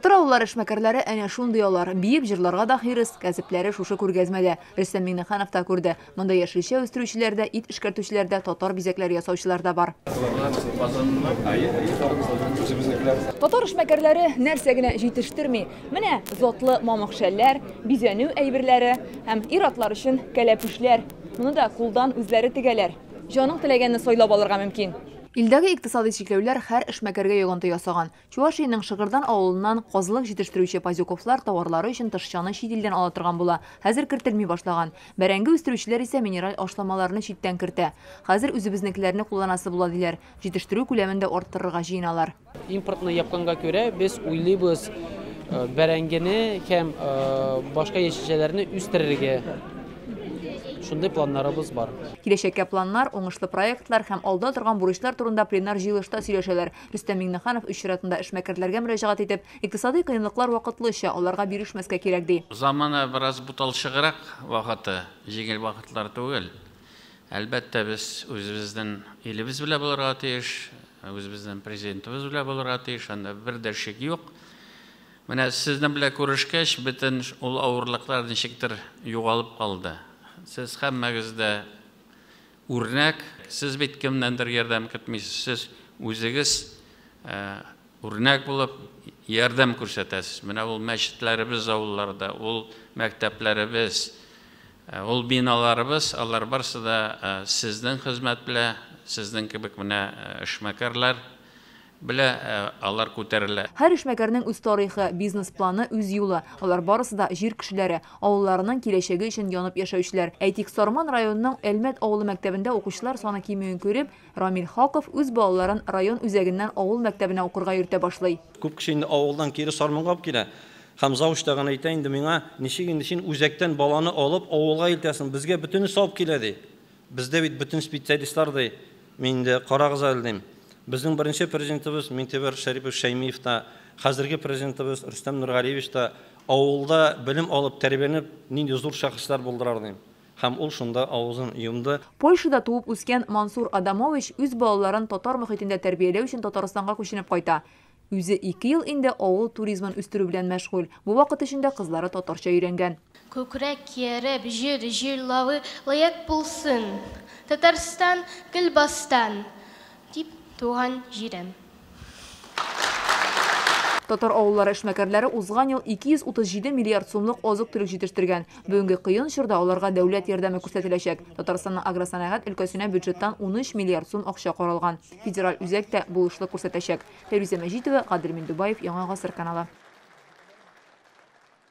Татар авыллары эшмәкәрләре әнә шундый алар. Биеп җырларга да хирыс, кәсепләре шушы күргәзмәдә. Рөстәм Миңнеханов та күрде. Монда яшелчә үстерүчеләр дә, ит эшкәртүчеләр дә, татар бизәкләре ясаучылар да бар. Татар эшмәкәрләре нәрсә генә җитештерми. Менә затлы мамык шәлләр, бизәнү әйберләре һәм ир-атлар өчен кәләпүшләр. Моны да кулдан үзләре тегәләр. Җаның теләгәнне сайлап алырга мөмкин. Илдәге икътисадый чикләүләр һәр эшмәкәргә йогынты ясаган. Чувашиянең Шыгырдан авылыннан казылык җитештерүче Пазюковлар товарлары өчен тышчаны чит илдән ала торган була, хәзер кертелми башлаган. Бәрәңге үстерүчеләр исә минераль ашламаларны читтән кертә. Хәзер үзебезнекеләрне кулланасы була, диләр. Җитештерү күләмен дә арттырырга җыеналар. Импортны япканга күрә, без уйлыйбыз бәрәңгене һәм башка яшелчәләрне үстерергә. Шундый планнарыбыз бар. Киләчәккә планнар, уңышлы проектлар һәм алда торган бурычлар турында пленар җыелышта сөйләшәләр. Рөстәм Миңнеханов үз чиратында эшмәкәрләргә мөрәҗәгать итеп, икътисадый кыенлыклар вакытлыча, аларга бирешмәскә кирәк, ди. Замана бераз буталчыграк вакыты, җиңел вакытлар түгел. Әлбәттә, без үзебезнең илебез белән булырга тиеш, үзебезнең президентыбыз белән булырга тиеш, анда бер дә шик юк. Менә сезнең белән күрешкәч, бөтен ул авырлыклар ничектер югалып калды. Сез һәммәгез дә үрнәк, сез бит кемнәндер ярдәм көтмисез, сез үзегез үрнәк булып ярдәм күрсәтәсез. Менә ул мәчетләребез авылларда, ул мәктәпләребез, ул биналарыбыз, алар барысы да сезнең хезмәт белән, сезнең кебек менә эшмәкәрләр белә алар күтәрелә. Һәр эшмәкәрнең үз тарихы, бизнес-планы, үз юлы. Алар барысы да җир кешеләре, авылларының киләчәге өчен янып яшәүчеләр. Әйтик, Сарман районының Әлмәт авылы мәктәбендә укучылар саны кимүен күреп, Рамил Хаков үз балаларын район үзәгеннән авыл мәктәбенә укырга йөртә башлый. Күп кеше инде авылдан кире Сарманга алып килә. Һәм завуч та гына әйтә инде миңа, ничек инде син үзәктән баланы алып авылга илтәсең, безгә бөтенесе алып килә, ди. Бездә бит бөтен специалистлар, ди. Мин инде, карагыз әле, дим. Безнең беренче президентыбыз Миңтимер Шәрипович Шәймиев та, хәзерге президентыбыз Рөстәм Нургалиевич та авылда белем алып, тәрбияләнеп, нинди зур шәхесләр булдылар, дим. Һәм ул шунда авызын йомды. Польшада туып үскән Мансур Адамович үз балаларын татар мохитендә тәрбияләү өчен Татарстанга күченеп кайта. Үзе ике ел инде авыл туризмын үстерү белән мәшгуль. Бу вакыт эчендә кызлары татарча өйрәнгән. Күкрәк киереп җыр җырлавы лаек булсын, Татарстан, Гөлбастан, дип туган җирем. Татар авыллары эшмәкәрләре узган ел 237 миллиард сумлык азык-төлек җитештергән. Бүгенге кыен чорда аларга дәүләт ярдәме күрсәтеләчәк. Татарстанның агросәнәгать өлкәсенә бюджеттан 13 миллиард сум акча каралган. Федераль үзәк тә булышлык күрсәтәчәк. Фәйрүзә Мәҗитова, Гадел Миндубаев, Яңа Гасыр каналы.